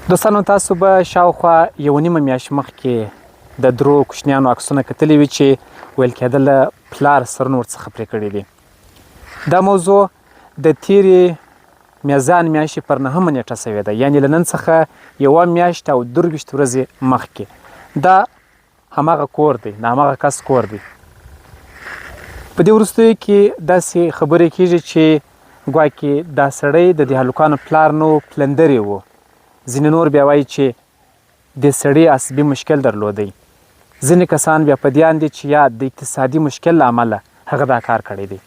دوستانو تاسو به شاوخوا یوه نیمه میاشت مخکې د درو کوچنیانو عکسونه کتلي وي چې ویل کېدل پلار سرونه ورڅخه پرې کړي دي. دا موضوع د تیرې میزان میاشتې پر نهمه نیټه شوې ده، یعنې له نن څخه یوه میاشت او 23 ورځې مخکې. دا هماغه کور دی، د هماغه کس کور دی. په دې وروستیو کې داسې خبرې کیږي چې ګواکې دا سړی د دې هلکانو پلار نو پلندرې و. ځینې نور بیا وایي چې دې سړي عصبي مشکل درلودی. ځینې کسان بیا په دې اند دي چې یا د اقتصادي مشکل له امله هغه دا کار کړی دی.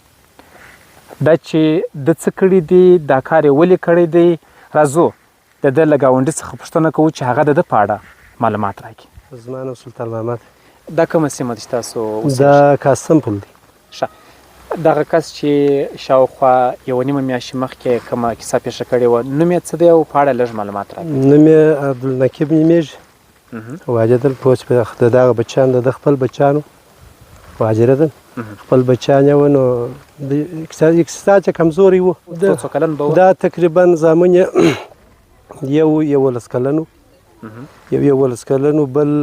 دا چې ده څه کړي دي، دا کار یې ولې کړی دی، راځو د ده له ګاونډي څخه پوښتنه کوو چې هغه د ده په اړه معلومات راکړي. زما نوم سلطان محمد. دا کومه سیمه ده چې تاسو اوسېږئ؟ دا قاسم پل دی. ښه، دغه کس چې شاوخوا یوه نیمه میاشت مخکې کومه کیسه پېښه کړې وه، نوم یې څه دی او په اړه لږ معلومات راکړئ؟ نوم یې عبدالنقیب نومېږي. واجدل پوه په د دغه بچیان د خپل بچیانو واجردل خپل بچیان یې و، نو د اقتصاد چې کمزوری و. څو کلن به و؟ دا تقریبا زامن یې یو 11 کلن و، یو 11 کلن و، بل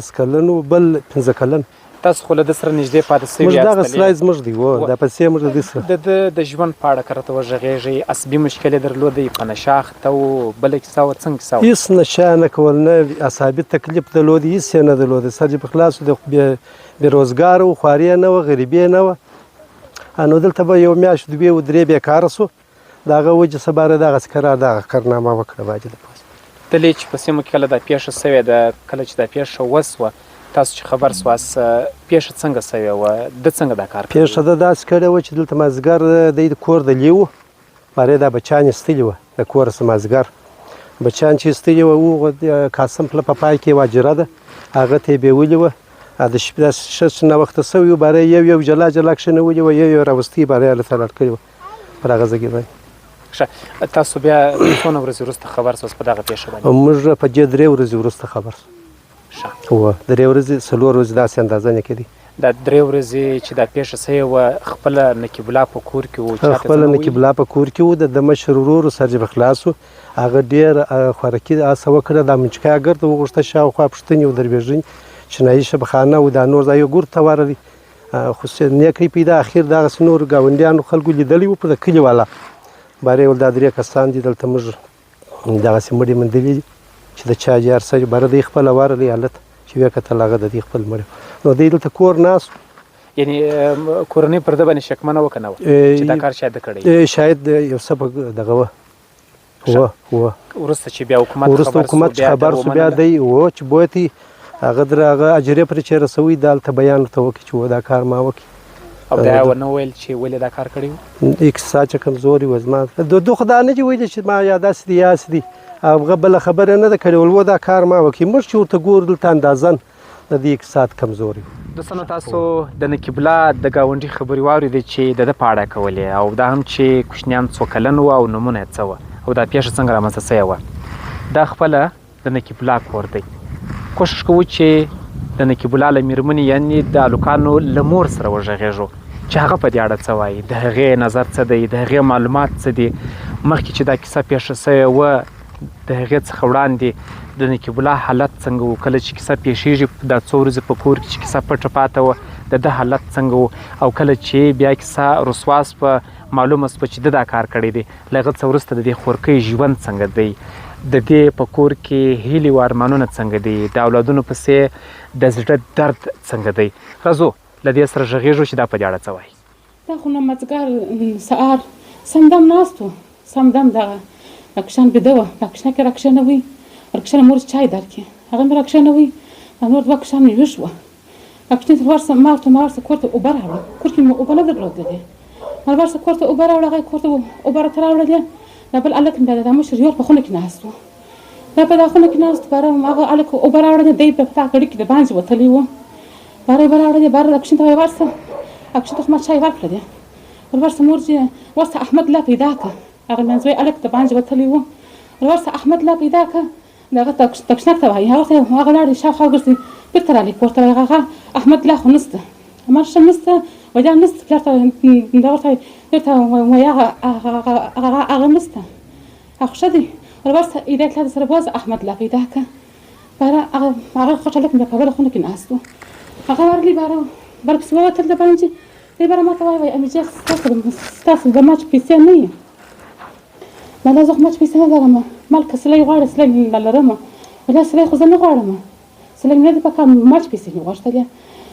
10 کلن و، بل 5 کلن. تاسو خو له ده سره نږدې پاتې سوي یاست. موږ دغه سرای زموږ دی و، دا پیسې موږ د ده سره. د ده د ژوند په اړه که راته وغږېږئ، عصبي مشکل یې درلودی، په نشه اخته و، بله کیسه وه، څنګه کیسه وه؟ هېڅ نشه یې نه کول، نه عصبي تکلیف درلودی، هېڅ یې نه درلودی. سر یې په خلاص و، بې روزګاره و، خواري یې نه وه، غریبي یې نه وه. نو دلته به یو میاشت دوې و درې بېکاره سو، د هغه وجې څه باره دغسې کرار دغه کارنامه وکړه باجې د پوځ. د لیچ په سیمه کې کله دا پېښه شوې ده، کله چې دا پېښه وشوه تاسو چې خبر سواست، پېښه څنګه شوې وه، ده څنګه دا کار کړی؟ پېښه ده داسې کړې وه چې دلته مازدیګر دی د کور د لیو بارې دا بچیان ایستلي وه د کوره څخه، مازدیګر بچیان چې ایستلي وه، هغه قاسم پله په پای کې یوه هجره ده، هغه ته یې بیولي وه. د شپې داسې ښه چې ناوخته شوي وو، باره یو یو جلا جلا کښېنولي وه، یو یو راوستي باره یې هلته لاړ کړي وه پر هغه ځای باندې. ښه، تاسو بیا څونه ورځې وروسته خبر سواست په دغه پېښه باندې؟ موږ په دې 3 ورځې وروسته خبر سو. ښه. هو، 3 ورځې 4 ورځې داسې اندازه نه کېدی. دا 3 ورځې چې دا پېښه سوې وه، خپله نقیب الله په کور کې و؟ چاته خپله نقیب الله په کور کې و، د ده مشر ورور سر یې په خلاص و، هغه ډېر خوارکي هڅه وکړه، دا منچکا ګرده وغوښته، شاوخوا پوښتنې او دروېژنې چینایي شبخانه و دا نور ځای ګور ته ورغی، خو څه نیکی پیدا. اخر دغسې نورو ګاونډیانو خلکو لیدلی و، پر کلي والا باره ول دا 3 کسان دي دلته موږ دغسې مړي موندلي دي چې د چا جار سره باره دی خپله ورغی هلته چې ویې کتل هغه د دوی خپل مړی. نو دی دلته کور ناست. یعنی کورنۍ پر ده باندې شکمنه وه که نه وه چې دا کار شاید ده کړی؟ شاید یو څه په دغه وه. هو هو. وروسته چې بیا حکومت وروسته حکومت چې خبر سو بیا دی و چې بوتي هغه در هغه اجرې پر چې رسوي دلته بیان ورته وکړي چې و دا کار ما وکړي. او دا ونه ویل چې ولې دا کار کړی و؟ اقتصاد چې کمزوري و، زما د دوه خدا نه دی ویلي چې ما یا داسې دي یا داسې دي، هغه بله خبره نه ده کړې، ول و دا کار ما وکړي. موږ چې ورته ګورو دلته اندازن د دې اقتصاد کمزوري و. دوستانو تاسو د نقیب الله د ګاونډي خبرې واورېدې چې د ده په اړه کولې، او دا هم چې کوچنیان څو کلن وو او نومونه یې څه وه او دا پېښه څنګه رامنځته شوې وه. دا خپله د نقیب الله کور دی. کوشش کوو چې د نقیب الله له میرمنې یعنې د هلکانو له مور سره وغږېږو چې هغه په دې اړه څه وایي، د هغې نظر څه دی، د هغې معلومات څه دي. مخکې چې دا کیسه پېښه شوې وه د هغې څخه وړاندې د نقیب الله حالت څنګه و، کله چې کیسه پېښېږي دا څو ورځې په کور کې چې کیسه پټه پاته وه د ده حالت څنګه و، او کله چې بیا کیسه رسوا سوه معلومه سوه چې ده دا کار کړی دی، له هغه څه وروسته د دې خورکۍ ژوند څنګه دی، د دې په کور کې هیلې او ارمانونه څنګه دي، د اولادونو پسې د زړه درد څنګه دی. راځو له دې سره غږېږو چې دا په دې اړه څه وایي. دا خو نمازګار سهار سمدم ناست و، سمدم دغه راکښان بیده وه، راکښنه کې راکښېنوي، ورکښنه مور چای درکړي، هغه مې راکښېنوي، دا نور 2 کسان مې ویښ وه. راکښنې ته ورسه، ما ورته ما ورسه کور ته اوبه راوړه، کور کې مې اوبه نه درلودلې، ما ورسه کور ته اوبه راوړه، هغه کور ته اوبه راته راوړلې. دا بل هلک مې بیا دا مشر یور په خونه کې ناست و، دا په دا خونه کې ناست باره هغه هلک اوبه راوړلې، دی په تا ګړي کې د باندې وتلی و، باره یې راوړلې، باره راکښنې ته وایي ورسه، راکښنې ته خو ما چای ورکړلې، ورسه مور جې ورسه احمد لا پیدا که، هغه منځوی هلک د باندې وتلی و، ورسه احمد لا پیدا که، دغه تکشنک ته وایي، هغه هغه لاړ شاوخوا ګرځي بېرته راغی کور ته، وایي هغه احمد لا خو نشته، ما ښه نشته، وایي نشته، پلار ته دا ورته وایي بېرته وایي هغه هغه نشته، هغه ښه دی، ول ورسه هدایت الله سره بوځه احمد الله پیدا که. باره هغه هغه غټ هلک مې په بله خونه کې ناست و، هغه ورغلی باره بر پسې ووتل د باندې. دی باره ما ته وایي، وایي امیر جان ستاسو د ما چې پیسې نه وي. ما زه خو ما چې پیسې نه لرم، مال که سلی غواړې سلی نه لرم. ولا سلی خو زه نه غواړم، سلی مې نه دی پکار، ما چې پیسې مې غوښتلې.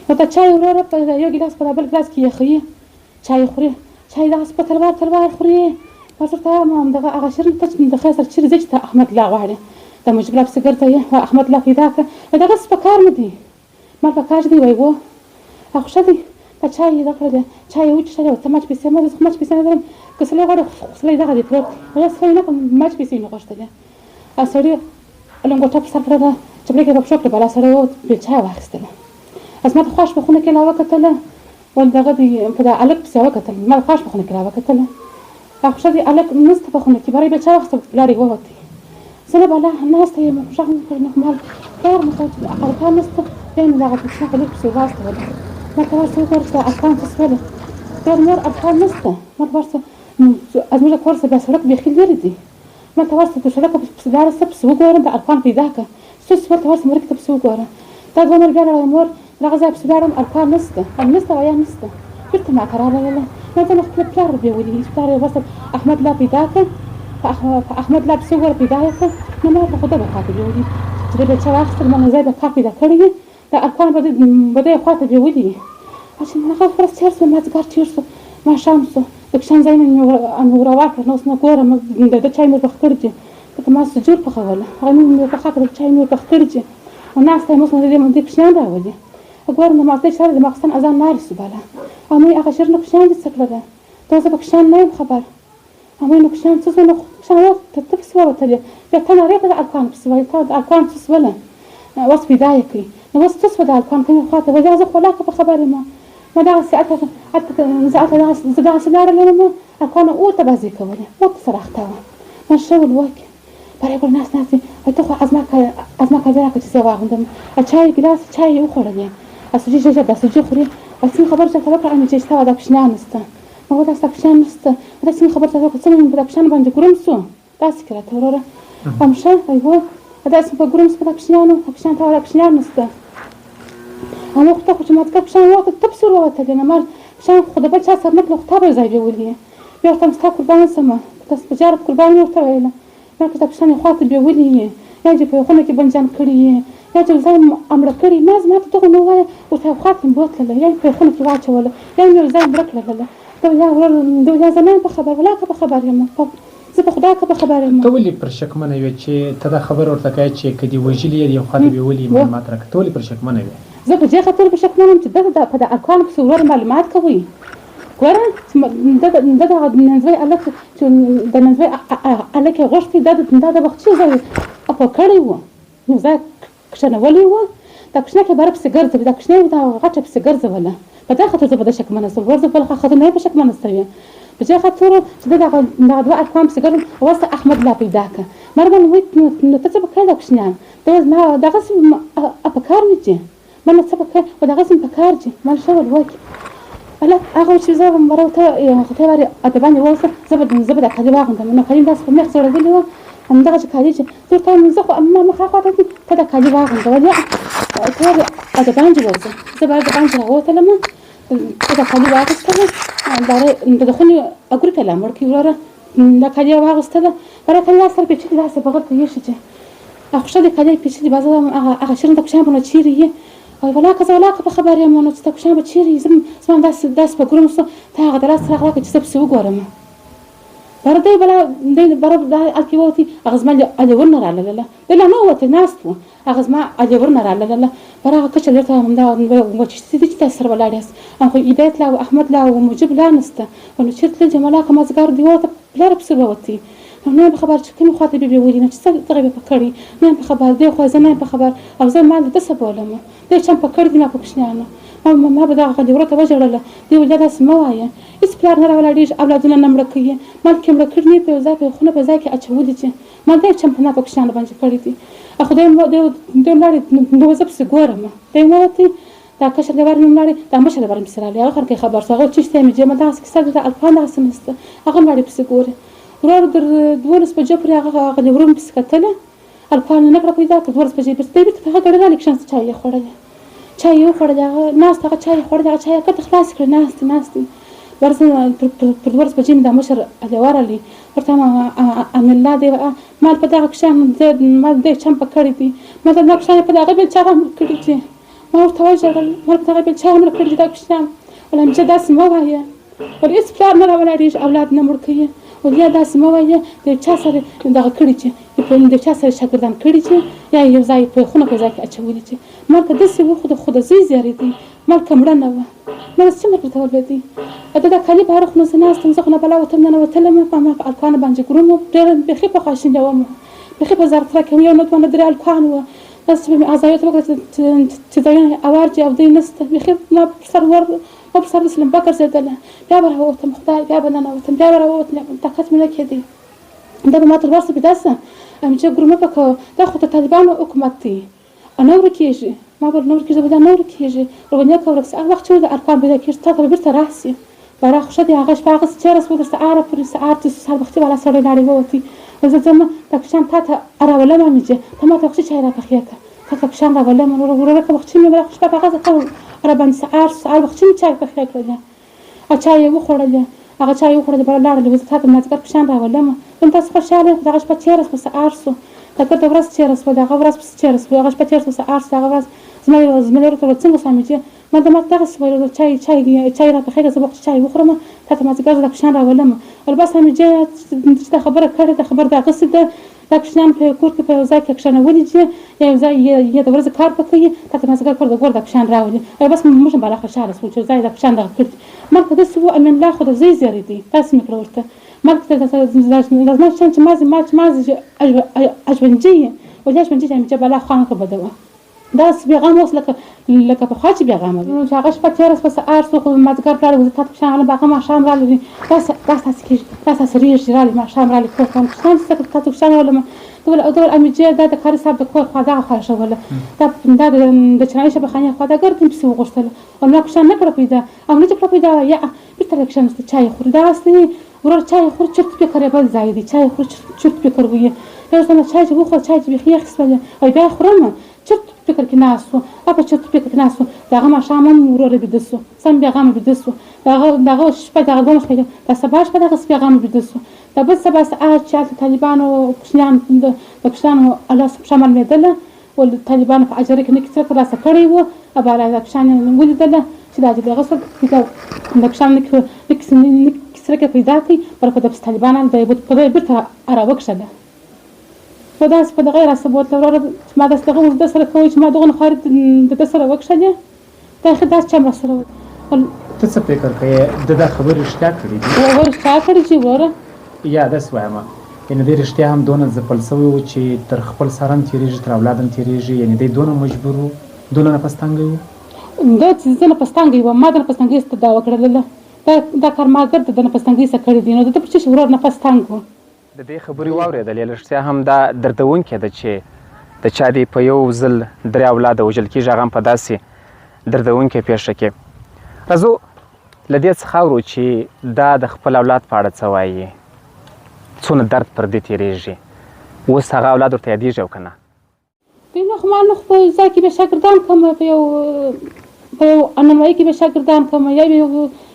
نو ته چای وروره په یو ګیلاس په بل ګیلاس کې یخوي، چای خوري، چای دغسې په تلوار تلوار خوري. بس ورته وایم همدغه هغه شیرین ته چې د خیر سره چېرې ځې چې ته احمد الله غواړې، د مجیب الله پسې ګرځه، احمد الله پیدا کړه. دغسې په کار مې دی، مال په کار دی. وایي وو خو ښه دی، دا چای یې راکړه، چای یې وچښلې. ته ما چې پیسې مه، زه خو ما چې پیسې نه لرم، که سلی غواړې خو سلی دغه دی پروت دی. وایي سلی نه کوم، ما چې پیسې مې غوښتلې. سړي لنګوټه په سر کړله، چپلکې په پښو کړې، بالا سړی ووت، بې چای واخیستله. زما د خواښ په خونه کې لا وکتله، ول دغه دی په دا هلک پسې وکتل، ما د خواښ په خونه کې لا وکتله. خو ښه دی هلک نسته په خونه کې، باره یې بې چای واخیسته، لاړی ووتی. زه نه بالا ناسته یم، غږ مې وکړ، نه مال پلار مې چې هلکان نسته. بیا مې دغه کوچني هلک پسې واستوله، ما ته ورسه وګوره چې دا هلکان څه سوله. دا مور هلکان نسته، ما ته ورسه زموږ د کور څخه بیا سړک بیخي لرې دی، ما ته ورسه د سړک پسې لاړه شه پسې وګوره د هلکان پیدا کړه. څه سول ته ورسه مرکې ته پسې وګوره. دا دوه نور بیا لاړه، مور دغه ځای پسې لاړم، هلکان نسته، نسته ویا نسته. بېرته ما ته راغله، ما ځان خپل پلار بیولي، چې پلار یې ورسه احمد الله پیدا کړ، په احمد الله پسې وګوره پیدا یې کړ. نو ما په خدا به خواته بیولي چې د بچا واخیستل، ما ځای به کار پیدا کړی وي، د هلکان به دې خواته بیولي وي. چې هغه ورځ تېر شو، مازدیګر تېر شو، ماښام شو، د کشان ځای مې ور ورکړ. نو اوس نو ګورم د ده چای مې ورپخ کړي دي، ځکه ما سجور پخوله، هغه مې ورپخه کړل، چای مې ورپخ کړي دي او ناسته یم. اوس نو دې کوچنیان راولي، ګورم د مازدیګر چې د ماخستن اذان نارې شو بالا. او مې هغه شیرینه کوچنیان دې څه کړله، ته زه په کوچنیان نه یم خبر. او مې نو کوچنیان څه سول، نو کوچنیان ته ته پسې ووتلې، بیا ته نارې په د هلکانو پسې وایې، ته د هلکانو څه سوله اوس پیدا یې کړي. نو اوس څه سوه د هلکان کومې خوا ته وځي، زه خو ولاکه په خبر یم. ما دغسې هلته زه هلته دغسې زه دغسې لاړه لرم، هلکانو اور ته بازۍ کولې، اور ته سره اخته وه. ما ښه ول وکړې باره ګوره ناست ناست دي، وایي ته خو ازما کالي راکړه چې زه یې واغوندم. چای ګیلاس چای یې وخوړلې، سوجي ژر ژر دا سوجي خوري. وایي څنګه خبر چاته وکړه امې چې ستا دا کوچنیان نشته. ما وویل ستا کوچنیان نشته، دا څنګه خبر چاته وکړه، څنګه مې په دا کوچنیانو باندې ګروم شو داسې کې راته وروره. هم ښه وایي هو داسې په ګروم شو په دا کوچنیانو، دا کوچنیان ته دا کوچنیان نشته. او ما خو ته خو چې مازدیګر کوچنیان ووتل ته پسې ور ووتلې، نه مال کوچنیان خو د بل چا سره نه تلل، خو تا به یې ځای بیولي. بیا ورته ستا قربان شم، تاسو په جار قربان مې ورته ویله، ما که دا کوچنیان یې خواته بیولي یې، یا چې په یو خونه کې بندیان کړي یې، یا چې ځای مړه کړي. ما زما ته دغه نه ووایه، ورته یو خواته مې بوتلله، یا مې په یو خونه کې واچوله، یا مې یو ځای مړه کړله. ده ویل ده ویل زه نه یم په خبر، ولاکه په خبر یم، زه په خدای که په خبر یم. ته ولې پر شکمنه وې چې ته دا خبره ورته کوې چې که دې وژلي یې یو خواته بیولي یې معلومات راکړه، ته ولې پر شکمنه وې؟ زه په دې خاطر په شکمنه یم چې ده په د ارکانو پسې ورور معلومات کوي. ګوره ده دغه ننځوی هلک چې د ننځوی هلک یې غوښتی، دا د وخت چې ځای په کړی و، نو ځای کښېنولی و، دا کوچنی کې باره پسې ګرځوي، دا کوچنی دا غټه پسې ګرځوله. په دې خاطر زه په ده شکمنه شوم، ورځ بل خاطر نه په شکمنه شوې، په دې خاطر چې ده دغه دوه ارقام پسې ګرځم. اوس احمد لا پیدا کړه، ما باندې وایي نو ته څه به کوې دا کوچنیان؟ ده ویل زما دغسې په کار مې دي، ما نه څه به کوې، خو دغسې مې په کار دي. ما ښه ول وکړي هلک هغه چې زه به ورته ته وارې ادبان یې ووسه، زه به دا کالي واغوندم. نو کالي مې داسې په مېخ ځړولي وه، همدغه چې کالي چې زه ورته وایم زه خو ما مخ هاخوا ته ته دا کالي واغونده، ولې ته وارې ادبان دې ووځه. زه به دباندې راووتلم، ته دا کالي واغوستله، باره د خونې اګوري ته لا مړ کړي وروره. دا کالي یې واغوستله، باره کالي لاس سره پېچلي داسې بغل ته ایښي چې خو ښه دی کالي یې پېچلي. به زه هغه شیرین د کوچنیان به نو چېرې یي؟ وایي ولاکه زه ولاکه په خبر یم، نو چې د کوچنیان به چېرې یي؟ زما داسې داسې په ګروم شو، ته هغه د لاس څراغ راکړه چې زه پسې وګورم. باره دی بلا دی باره دا هلکې ووتی، هغه زما لیور نه راللله، دی لا نه ووتی ناست و، هغه زما لیور نه راللله. باره هغه کچه لور ته همدا چې څه دي چې تاسو سره ولاړ یاست، خو هدایت لا و احمد لا و مجیب لا نشته، نو چېرته تللی یم؟ ولاکه مازدیګر دی ووته پلار پسې ووتی، نو نه یم په خبر چې کومې خوا ته بې بیولي، نو چې څه دغه بې په کړي نه یم په خبر. دی خو زه نه یم په خبر، او زه مال د ده څه بولم، دی چم په کړي دي ما په کوچنیانو. ما به دغه لیوره ته وژړله، دی ویل دا داسې مه وایه، هېڅ پلار نه راولاړېږي، اولادونه نه مړه کوي، مال کې مړه کړي نه په یو ځای په یو خونه په ځای کې اچولي دي، مال دی چم په ما په کوچنیانو باندې کړي دي. خو دی دی ولاړې، نو زه پسې ګورم. دی ووتی، دا کشر لیور مې ولاړې، دا مشر لیور مې پسې راغلی، هغه خلک یې خبر شو، هغه چې شته مې جې ما دغسې کیسه ده، الفان دغسې نشته، هغه هم لاړې پسې ګوري. ورور در 12 بجو پورې هغه هغه له ورور پسې کتله، هلکان یې نه کړه پیدا، تر 12 بجې بېرته دی بېرته په هغه ګړۍ راغلی، کښېناست، چای یې خوړلې، چای یې وخوړلې، هغه ناست، هغه چای یې خوړلې، هغه چای یې کته خلاصې کړې، ناست دی، ناست دی. ورځ پر 12 بجې مې دا مشر لیوه راغلی، ورته امین الله دی، مال په دغه کښان مال دی چمپه کړی دی، ما دا کښان په دغه بېلچه هم کړي دي. ما ورته وژړل، مال په دغه بېلچه هم کړي دي دا کښان. ول همچه داسې مه وایه، ول هېڅ پلار نه راولاړېږي اولاد نه مړ کوي، ول یا داسې مه وایه، د یو چا سره دغه کړي چې د یو چا سره شاګردان کړي چې یا یو ځای په خونه په ځای کې اچولي چې مال که داسې و خو د زوی زیری دی، مال که مړه نه وه، ما داسې څومره پرته ولوېدی. د دا کالي باره خو نو زه ناست وم، زه خو نه بلا وتم ننوتلم، ما په هلکانو باندې ګروم و، ډېره بېخي په خواشینې وم، بېخي په زار تره کې وم، یو نه دوه نه درې هلکان وه، داسې به مې ازایو ته وکړه چې ځایونه یې اوار دي او دی نشته، بېخي ما پر سر ور ما پر سر داسې لمبه ګرځېدله، بیا به راووتم، خدای بیا به ننوتم، بیا به راووتم، طاقت مې نه کېدی. دا به ما تر ورسه پیدا سه چې ګروم مه پکوه، دا خو د طالبانو حکومت دی، نه ورکېږي، ما ویل نه ورکېږي، دا نه ورکېږي، ورباندې که ورک سي، هغه وخت چې د ارکان پیدا کېږي تا ته به بېرته راسي. بارا خو ښه دی، هغه شپه هغه تېره سوه تر سهاره پورې، سهار چې سهار وختي والا سړی لاړی ووتی، زه ځم دا کشان تا ته راولم مې چې ته ما ته وختي چای را پخې که، تا ته کشان راولم وروره که وختي مې خو شپه په هغه ځکه راباندې سهار سهار وختي مې چای پخې کړلې او چای یې وخوړلې، هغه چای یې وخوړلې، بله لاړلې، زه تا ته مازدیګر کشان راولم، نن تاسو خوشحاله یې، خو دغه شپه تېره سوه سهار سو، دا ګرده ورځ تېره سوه، دغه ورځ پسې تېره سوه، هغه شپه تېره سوه سهار سو، هغه ورځ زما زما لور ته ویل څنګه سوه مې چې ما د ما دغسې ویل چای چای چای را پخې که زه به چای وخورم، تا ته مازدیګر زه دا کوچنیان راولم. ول بس مې چې دا خبره کړې ده، خبر د هغسې ده، دا کوچنیان په یو کور کې په یو ځای کې کښېنولي دي، یا یو ځای یې د ورځې کار په کوي، تا ته مازدیګر کور د ګور دا کوچنیان راولي. او بس موږ هم بالا خوشحاله سوو چې ځای دا کوچنیان دغه کړي دي. ملک ته داسې وو امین الله خو د زوی زیری دی، داسې مې کړه ورته، ملک ته دا زما کوچنیان چې مازې ما چې مازې اژونجۍ یې ولې اژونجۍ چې مې بالا خوانه که بده وه، داسې بېغمه اوس لکه لکه پخوا چې بېغمه وي. چې هغه شپه تېره سوه سهار سو، خو مازدیګر پلار ویل زه تا ته کوچنیان راولم، هغه ماښام راغلي، داسې داسې داسې کېږي، داسې داسې رېږي راغلي، ماښام راغلي کور ته، کوچنیان چې څه تا ته کوچنیان راولم، ده ویل ده ویل امیر جې دا د قاري صاحب د کور خوا دغه خوا ښوله، دا دا د چناري شبخانې خوا دا ګرد مې پسې وغوښتله، ول ما کوچنیان نه کړه پیدا، او نه چې کړه پیدا یا بېرته را کښېناسته، چای خوري، داسې ورور چای خوري، چرت فکر یې بل ځای دی، چای خوري چرت فکر وي، یو ځل چای چې وخوړ، چای چې بېخي یخ سوه او بیا یې خورم، چرت فکر کې ناست وو، او په چرت فکر کې ناست وو، د هغه ماښام هم وروره بیده سو، سم بېغمه بیده سو، د هغه د هغه شپه د هغه دویمه شپه د سبا شپه دغسې بېغمه بیده سو، د بل سبا سهار چې هلته طالبانو کوچنیان د کوچنیانو لاس پښه معلومېدله، ول طالبانو په اجاره کې نکي څه ترلاسه کړی وو، او بالا د کوچنیان یې ولیدله چې دا دغه څه د کوچنیانو نکي څرک یې پیدا کړ، پر په دپسې طالبان په بېرته راوکښله. په داسې په دغه یې راسره بوتله وروره چې ما داسې دغه اوږده سره کوی چې ما دغونه خواري د ده سره وکښلې، دا ښه داسې چم راسره وکړ. ته څه فکر کوې ده دا خبرې رښتیا کړې دي؟ وروره رښتیا کړې دي وروره. یا داسې وایم یعنې دی رښتیا هم دونه ځپل شوی و چې تر خپل سر هم تېرېږي، تر اولاد هم تېرېږي، یعنې دی دونه مجبور و، دونه نفس تنګی و؟ ده چې زه نفس تنګی وم، ما د نفس تنګۍ څخه دا وکړله، دا کار ما ګرد د نفس تنګۍ څخه کړی دی، نو د ده پر څه شي ورور نفس تنګ و؟ د دې خبرې واورېدلې، رښتیا هم دا دردونکې ده چې د چا دې په یو ځل درې اولاده وژل کېږي، هغه هم په داسې دردونکې پېښه کې. راځو له دې څخه اورو چې دا د خپل اولاد په اړه څه وایي، څونه درد پر دې تېرېږي، اوس هغه اولاد ورته یادېږي او که نه؟ دی نو خو ما نو خو په ځای کې به شاګردان کوم، په یو په یو اننوایي کې به شاګردان کوم، یا یو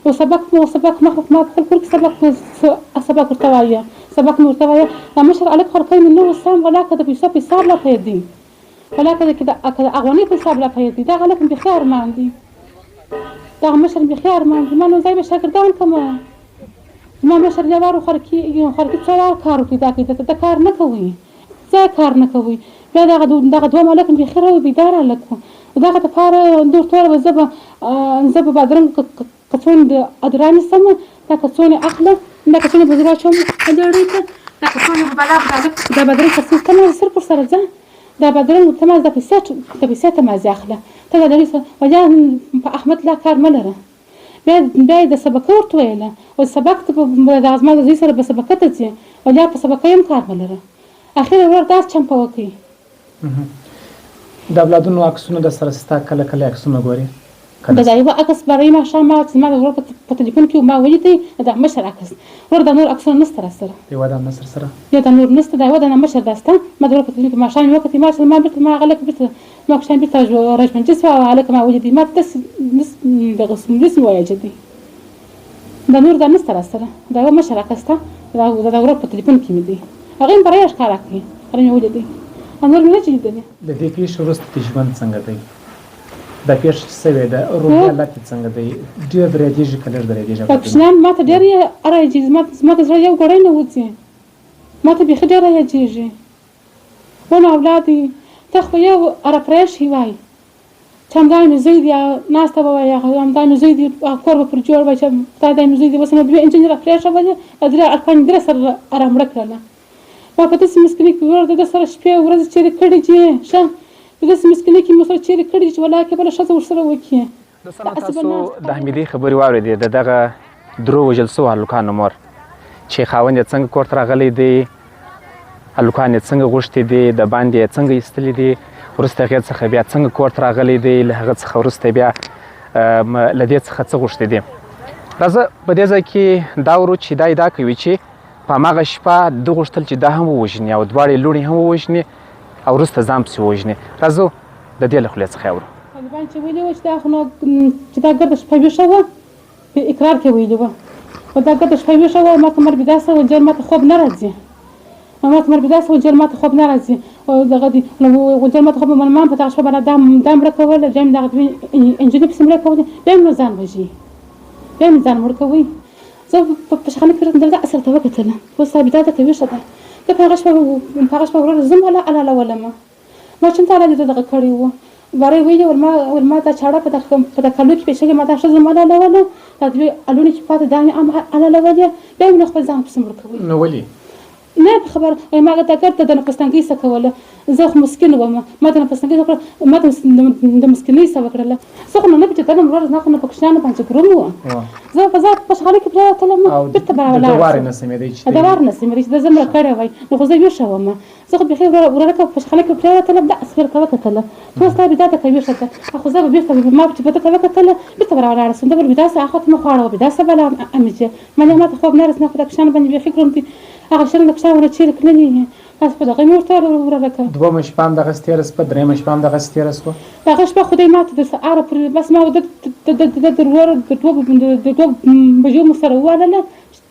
یو سبق مو سبق ما ما په خپل کور کې سبق سبق ورته وایه، سبق مې ورته وایه. دا مشر هلک خورکی مې نه و سم، ولاکه د پیسو په حساب لا پیدي، ولاکه د که د افغانۍ په حساب لا پیدي، دغه هلک مې بیخي ارمان دی، دغه مشر مې بیخي ارمان دی. ما نو ځای به شاګردان کوم. زما مشر یو وار خورکی خورکی څو وار کار وکړي، دا کوي دا کار نه کوي، ځای کار نه کوي. بیا دغه دغه دوه هلک مې بیخي راو بیدار هلک و، دغه دپاره نور توره به زه به زه به بادرنګ کڅوڼې د رانیسم، دا کڅوڼې اخلم، دا کڅوڼې به زه واچوم لړۍ ته، دا کڅوڼې به بلا به هلک دا بادرنګ کڅوڼې ته ما صرف ورسره ځه، دا بادرنګ ته ما دا پیسې د پیسې ته ما ځې اخله، ته دا لړۍ سره ویا په احمد لا کار مه لره. بیا بیا یې د سبکه ورته ویله، او سبک ته به دغه زما د زوی سره به سبکه ته ځې، ولیا په سبکه یې هم کار مه لره. اخر یې ورور داسې چمپه وکړي. د اولادونو عکسونه در سره ستا، کله کله عکسونه ګورې؟ د دا یوه عکس برای ماښام ما چې زما د ورور په تلیفون کې ما ولیدی، دا مشر عکس. ورور دا نور عکسونه نشته راسره. یوه دا نشته سره؟ یو دا نور نشته، دا یوه دانه مشر دا شته. ما د ورور په تلیفون کې ماښام یې وکتی، ما چې ما بیرته ما هغه لکه بیرته ما کوچنیان بیرته راژوندي شوه او هلکه ما ولیدی، ما داسې دغه داسې مې ویل چې دی دا نور دا نشته راسره، دا یوه مشر عکس شته، دا د ورور په تلیفون کې مې دی، هغه یې برای ښکاره کړي، هغه مې ولیدی او نور مې نه چې لیدلی. له دې پېښې وروسته دې ژوند څنګه دی؟ دا پېښه چې شوې ده، روحي حالت دې څنګه دی؟ ډېر درېدېږي که لږ درېدېږي؟ دا کوچنیان ما ته ډېر رايجېږي، زما د زړه یو ګړی نه وځي، ما ته بیخي ډېر رايجېږي. ونه اولاد دی، ته خو یو راپرېښی وای چې همدا مې زوی دی، ناسته به وای، هغه همدا مې زوی دی، هغه کور به پر جوړ وای چې خدای دا مې زوی دی. اوس مې دوې انجنې راپرېښولې، دا درې هلکان مې درې سره رامړه کړله. ما په داسې مسکینۍ کې ورور د ده سره شپې او ورځې چېرې کړې دي، ښه په داسې مسکینۍ کې مې سره چېرې کړې دي چې ولاکه بله ښځه ورسره وکړي. دوستانو تاسو د حمیدې خبرې واورېدې، د دغه درو وژل شوو هلکانو مور چې خاوند یې څنګه کور ته راغلی دی، هلکان یې څنګه غوښتي دي، د باندې یې څنګه ایستلي دي، وروسته هغې څخه بیا څنګه کور ته راغلی دی، له هغه څخه وروسته بیا له دې څخه څه غوښتي دي. راځه په دې ځای کې دا ورو چې دا ادعا کوي چې په هماغه شپه ده غوښتل چې دا هم ووژني او دواړې لوڼې هم ووژني او وروسته ځان پسې ووژني. راځو د دې له خولې څخه یې اورو. طالبان چې ویلي وه چې دا خو نو چې دا ګرده شپه ویښه وه، په اقرار کې ویلي وه، او دا ګرده شپه ویښه وه، ما ته مر بیدا سه ونجل ما ته خوب نه راځي، ما ته مر بیدا سه ونجل ما ته خوب نه راځي، او دغه دی ونجل ما ته خوب، ما په دغه شپه باندې دا مړه کوله، بیا مې دغه دوې انجونې پسې مړه کولې، بیا مې نو ځان وژي، بیا مې ځان مړ کوي. زه په پشخانه کې پرېوتم، دلته اصل ته وکتله، اوس دا بیدا درته ویښه ده. ته په هغه شپه په هغه شپه وروره زه هم حلالولم، ما چون ته حلالېدو دغه کړی و، باره یې ویلي ول ما دا چاړه په دغه کلو کې پېچلې، ما دا ښځه هم حلالوله، دا دوې الوڼې چې پاتې دا مې هم حلالولې، بیا مې نو خپل ځان پسې مړ کوي. نو ولې؟ نه په خبره وایي ما دا ګرده د نفستنګۍ څه کوله، زه خو مسکین وم، ما د نفستنګۍ څه وکړه، ما د مسکینۍ څه وکړله، زه خو نو نه پېژندلم وروره، زما خو نو په کوچنیانو باندې ګروم و، زه په ځای په شغله کې پرېوتلم، بېرته به راولاړه شوم، د وار نه سمېدی چې ده زه مړه کړې وای، نو خو زه ویښه وم، زه خو بیخي وروره که په شغله کې پرېوتلم، داسې مې ورته وکتله، ته اوس دا بیدا ته ویښه ده، خو زه به بېرته ما چې به ده ته وکتله، بېرته به راولاړه شوم، ده به بیدا سه هغه ته مې خواړه وه، بیدا سه بله امجې، ما ما ته خوب نه راځي، نه خو د کوچنیانو باندې بیخي ګروم دی، هغه شرم د کوچنیانو ونه چېرې تللي یې، تاسو په دغه مې ورته وروره که. دوهمه شپه هم دغسې تېره شوه، درېیمه شپه هم دغسې تېره شوه. هغه شپه خدای ماته د سهاره پورې بس ما د د ورور د دوو بجو مو سره ووالله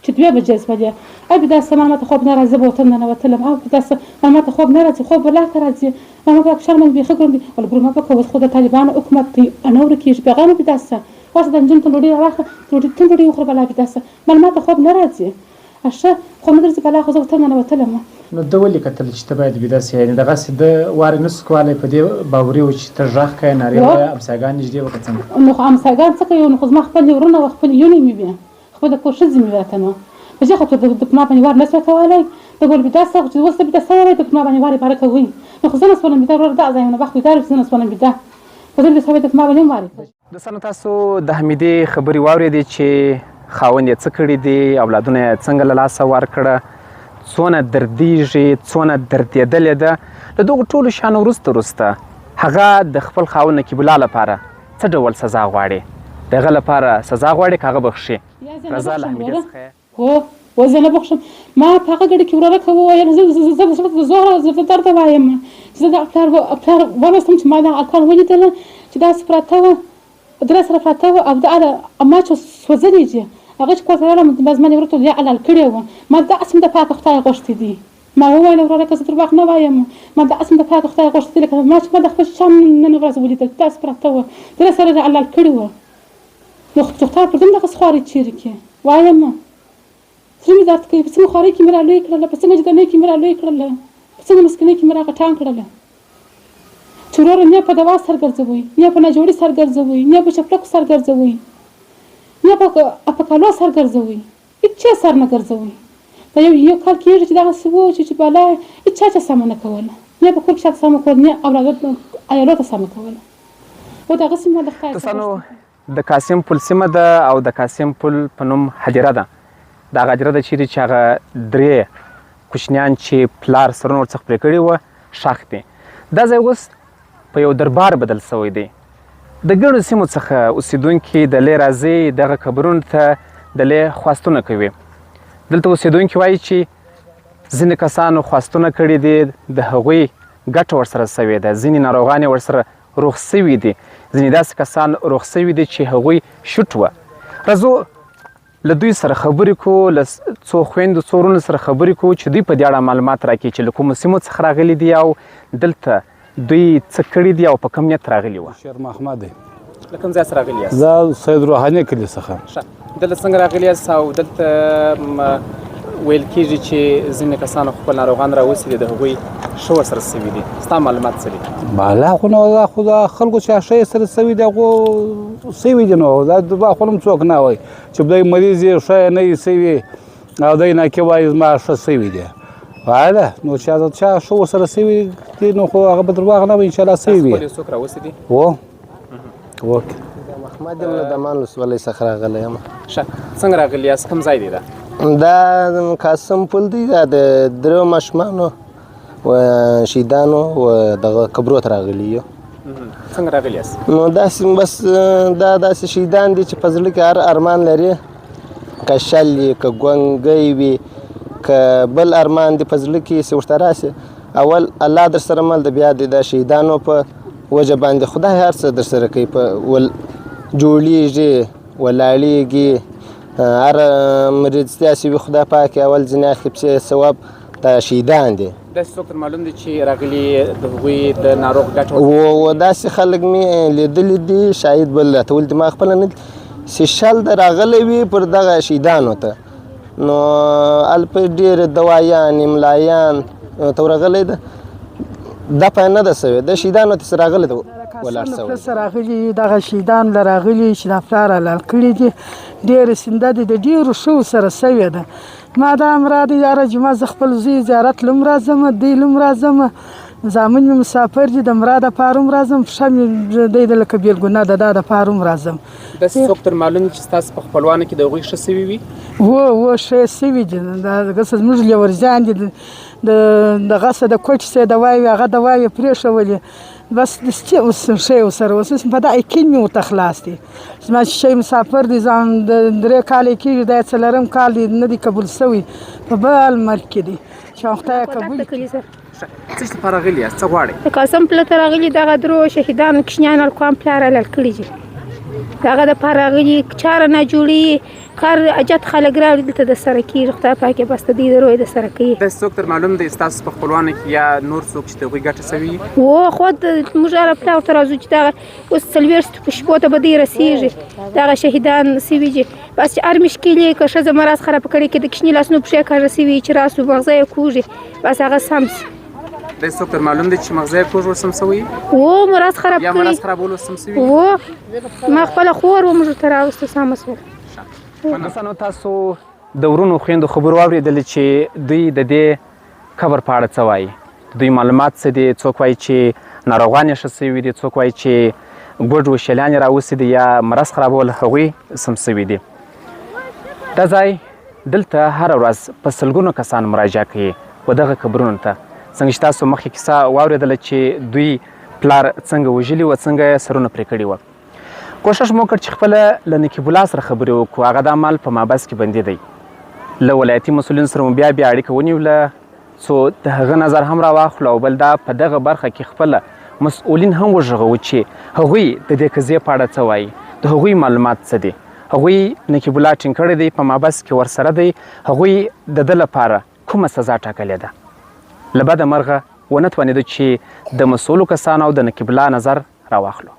چې دوې بجې شولې، او بیا داسې ما ته خوب نه راځي، زه به ورته ننوتلم، او داسې ما ته خوب نه راځي، خوب ولاکه راځي، ما په کوچنیانو باندې بیخي ګروم دی، ول ګرومه به کوه، اوس خو د طالبانو حکومت دی، نه ورکېږي، پیغام مې داسې ورشه د نجونو ته ډوډۍ راواخله، ډوډۍ ته ډوډۍ وخوره بلا بې داسې مال ما ته خوب نه راځي، ښه خوب نه درځي بلا خو زه ورته ننوتلم. نو ده ولې کتل چې ته باید ویده شې، یعنې دغسې ده وارې نه شو کولی، په دې باوري و چې ته غږ کوې، نارې وایې، همسایګان نږدې وه که څنګه؟ نو خو همسایګان څه کوي، نو خو زما خپلې ورونه وه، خپلې یونې مې وې، خپل د کور ښځې مې وې راته، نو په دې خاطر ده په ما باندې وار نه شوای کولی، ده ویل ویده شه، خو چې اوس ته ویده شوی وای، ده په ما باندې وار عباره کوی، نو خو زه نه شولم ویده وروره، دا ځای مې نو بخت بیدار و چې زه نه شولم ویده، خو زه ویده شوی ده په ما باندې هم وار یې کوی. دوستانو تاسو د حمیدې خبرې واورېدې چې خاوند یې څه کړي دي، اولادونه یې څنګه له لاسه ورکړه، څونه دردیږي، څونه دردېدلې ده. له دغو ټولو شیانو وروسته وروسته هغه د خپل خاوند نقیب الله لپاره څه ډول سزا غواړي، د هغه لپاره سزا غواړي که هغه بخښي؟ رضا له حمیدې څخه هو و زه نه بخښم، ما په هغه ګړي کې وروره که وویل زه زه د زړه د زوره زه درته وایم چې زه دغه پلار پلار ولوستم چې ما دغه اکال ولیدله چې داسې پراته وه، درې سره پراته وه، او دا ما چې سوځلې دي، هغه چې کور ته راغلم بس ما ورته یا حلال کړې وه، ما داسې هم د پاک خدای غوښتي دي. ما وویل وروره که زه درواغ نه وایم، ما داسې هم د پاک خدای غوښتي دي لکه ما چې ما د خپل شام نن ورځ ولیدل، داسې پراته وه، درې سره یې حلال کړي وه. نو خدای پر دومره دغسې خوارۍ چېرې کې وایم، زړه مې درد کوي، په څنګه خوارۍ کې مې را لوی کړله، په څنګه جدانۍ کې مې را لوی کړله، په څنګه مسکینۍ کې مې را غټان کړله چې وروره نه په دوا سر ګرځوئ، نه په ناجوړي سر ګرځوئ، نه په چپلکو سر ګرځوئ، نه په کالو سر ګرځوئ، هېڅ چا سر نه ګرځوئ. دا یو یو کال کېږي چې دغسې وو چې بالا هېڅ چا چا سمه نه کوله، نه په کور کې چا ته سمه کوله، نه اولادو عیالو ته سمه کوله. او دغسې مې له خدای څخه دوستانو د قاسم پل سیمه ده او د قاسم پل په نوم هدیره ده. دا هغه هدیره ده چیرې چې هغه درې کوچنیان چې پلار سرونه ورڅخه پرې کړي وه ښخ دي. دا ځای اوس په یو دربار بدل شوی دی. د ګڼو سیمو څخه اوسیدونکي د لې راځي دغه قبرونو ته د لې خواستونه کوي. دلته اوسیدونکي وایي چې ځینې کسانو خواستونه کړي دي، د هغوی ګټه ورسره سوې ده، ځینې ناروغان یې ورسره روغ سوي دي، ځینې داسې کسان روغ سوي دي چې هغوی شوټ وه. راځو له دوی سره خبرې کوو، له څو خویندو څو وروڼو سره خبرې کوو چې دوی په دې اړه معلومات راکړي چې له کومو سیمو څخه راغلي دي او دلته دوی څه کړي دي او په کوم نیت راغلي وه. شیر محمد دی. له کوم ځای څخه راغلي یاست؟ زه سید روحاني کلي څخه. ښه، دلته څنګه راغلي یاست او دلته ویل کیږي چې ځینې کسانو خپل ناروغان راوستي دي، د هغوی ښه ورسره سوي دي، ستا معلومات څه دي؟ بالا خو نو دا خو د خلکو چې ښه یې سره سوي دي هغو سوي دي، نو دا دا خو هم څوک نه وایي چې دی مریض یې ښه یې نه یې سوي او دی ناکې وایي زما ښه سوي دي. واله نو چې هغه چا ښه ورسره سوي دي نو خو هغه به درواغ نه وایي، انشاءالله سوي وي. خپل یې څوک راوستي دي؟ و اوکې. محمد یم، له دمان ولسوالۍ څخه راغلی یم. ښه، څنګه راغلي یاست، کوم ځای دی دا؟ دا قاسم پل دی، دا د دریو ماشومانو و شهیدانو و دغه قبرو ته راغلي یو. څنګه راغلي یاست؟ نو داسې بس دا داسې شهیدان دي چې په زړه کې هر ارمان لري، که شل وي، که ګونګی وي، که بل ارمان دی په زړه کې چې ورته راسي، اول الله در سره مل دی، بیا د شهیدانو په وجه باندې خدای هر څه در سره کوي، په ول جوړیږي، ولاړیږي، هر مریض داسې وي خدای پاک یې اول ځینې اخلي پسې ثواب دا شهیدان دي. داسې څوک در معلوم دي چې راغلي د هغوی د ناروغ ګټه و داسې خلک مې لیدلي دي، شاید بل راته ولې ما خپله نه چې شل د راغلی وي پر دغه شهیدانو ته، نو هلته ډېرې دوایانې ملایان ته ورغلی ده، دفع نه ده سوې، د شهیدانو ته راغلی ده ولاړ سوی. پله راغلي دغه شهیدان له راغلي چې دا پلار حلال کړي دي، ډېره سینده دي، د ډېرو ښو سره سوې ده. ما دا هم را دی هره جمعه زه خپل زوی زیارت له هم راځم، دی له هم راځم، زامن مې مسافر دي، د مرا دپاره هم راځم، پښه مې دی د لکه بېلګونه ده دا دپاره هم راځم. داسې څوک در معلوم دي چې ستاسو په خپلوانو کې د هغوی ښه سوي وي؟ و ښه یې سوي دي، دا دغه زموږ لیورزیان دي، د دغه څه د کوټې څه دواوې هغه دواوې پرېښولې، بس دستي اوس ښه یې ورسره اوس اوس په دا یقین مې ورته خلاص دی. زما چې شی مسافر دی، ځان د 3 کاله یې کېږي، دا یې 4 کال دی نه دی قبول سوی، په بل مرګ کې دی چې خدای قبول کړي. څه شي لپاره راغلي یاست، څه غواړئ؟ د قاسم پله ته راغلي، دغه درو شهیدانو کوچنیان هلکان پلار حلال کړي دي، دغه دپاره راغلي، چاره نه جوړېږي، کار اجت خلک راوړي دلته د سره کېږي، خدای پاک یې بس د دوی د روی د سره کوي. داسې څوک در معلوم دی ستاسو په خپلوانو کې یا نور څوک چې د هغوی ګټه سوي؟ و خو موږ هره پلا ورته راځو چې دغه اوس 40 په شپو ته به دوی رسېږي، دغه شهیدان سوي دي، بس چې هر مشکل یې که ښځه مرض خرابه کړې، که د کوچني لاسونو پښې کږه سوي چې راسو مغزه یې کوږي، بس هغه سم سي. داسې څوک در معلوم دی چې مغزه یې کوږ ورسم سوی؟ و مرض خراب یا کړی. مرض خرابول ورسم سوي؟ و ما خپله خور و موږ ورته راوسته سمه سوه. دوستانو تاسو د ورونو خویندو خبرو واورېدلې چې دوی د دې قبر په اړه څه وایي، دوی معلومات څه دي، څوک وایي چې ناروغان یې ښه سوي دي، څوک وایي چې ګوډ و شیلان یې راوستي دي یا مرض خرابول هغوی سم سوي دي. دا ځای دلته هره ورځ په سلګونو کسان مراجعه کوي و دغه قبرونو ته. څنګه چې تاسو مخکې کیسه واورېدله چې دوی پلار څنګه وژلي وه، څنګه یې سرونه پرې کړي وه. کوښښ مو وکړ چې خپله له نقیب الله سره خبرې وکړو، هغه دا مهال په محبس کې بندي دی. له ولایتي مسؤلینو سره مو بیا بیا اړیکه ونیوله څو د هغه نظر هم راواخلو او بل دا په دغه برخه کې خپله مسؤلین هم وغږوو چې هغوی د دې قضیې په اړه څه وایي، د هغوی معلومات څه دي. هغوی نقیب الله ټینګ کړی دی، په محبس کې ورسره دی، هغوی د ده لپاره کومه سزا ټاکلې ده. له بده مرغه ونه توانېدو چې د مسؤلو کسانو او د نقیب الله نظر راواخلو.